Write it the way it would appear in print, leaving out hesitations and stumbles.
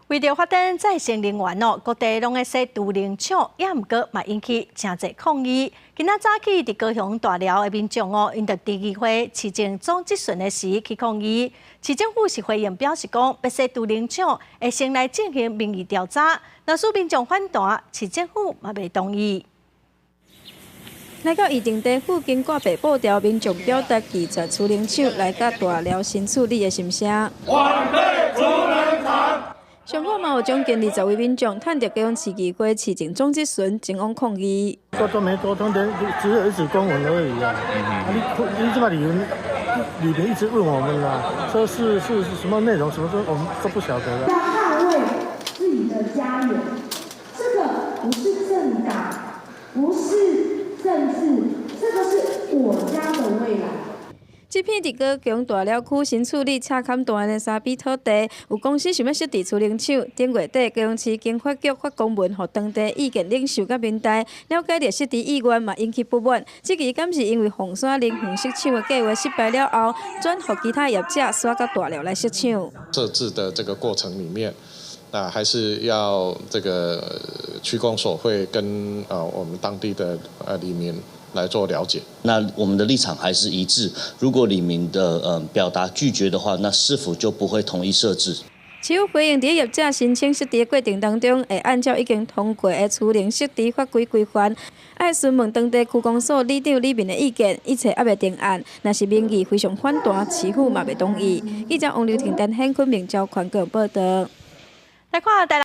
為著發展再生能源哦，各地攏咧設儲能廠，也毋過嘛引起誠濟抗議。今仔早起佇高雄大寮的民眾哦，𪜶就佇議會市政總質詢的時去抗議。市政府是回應表示講，欲設儲能廠會先來進行民意調查，若是民眾反彈，市政府嘛袂同意。來到議定地附近掛白布條，民眾表達拒絕儲能廠來佮大寮新處理的心聲。反對儲能廠。上午嘛有將近20位民眾，趁著高雄市議會市政總質詢前往抗議。都都沒溝通的，只有一紙公文而已啊！你這擺裡面裡面一直問我們啊，說是什麼內容，什麼都我們都不曉得。要捍衛自己的家園，這個不是政黨，不是政治，這個是我家的未來。這片佇高雄大寮區新處理赤崁段的3比土地，有公司想欲設置儲能廠。頂月底，高雄市經發局發公文，予當地意見領袖佮民代了解著設置意願，嘛引起不滿。這期敢是因為鳳山能源設廠的計劃失敗了後，轉予其他業者徙到大寮來設廠。設置的這個過程裡面，那還是要這個區公所會跟我們當地的里民來做了解。那我們的立場還是一致。如果里民的表達拒絕的話，那市府就不會同意設置。市府回應，佇業者申請設置的過程當中，會按照已經通過的儲能設置法規規範，愛詢問當地區公所里長里民的意見，一切猶未定案。若是民意非常反彈，市府嘛袂同意。記者王劉婷、陳顯坤、明昭全國報道。來看。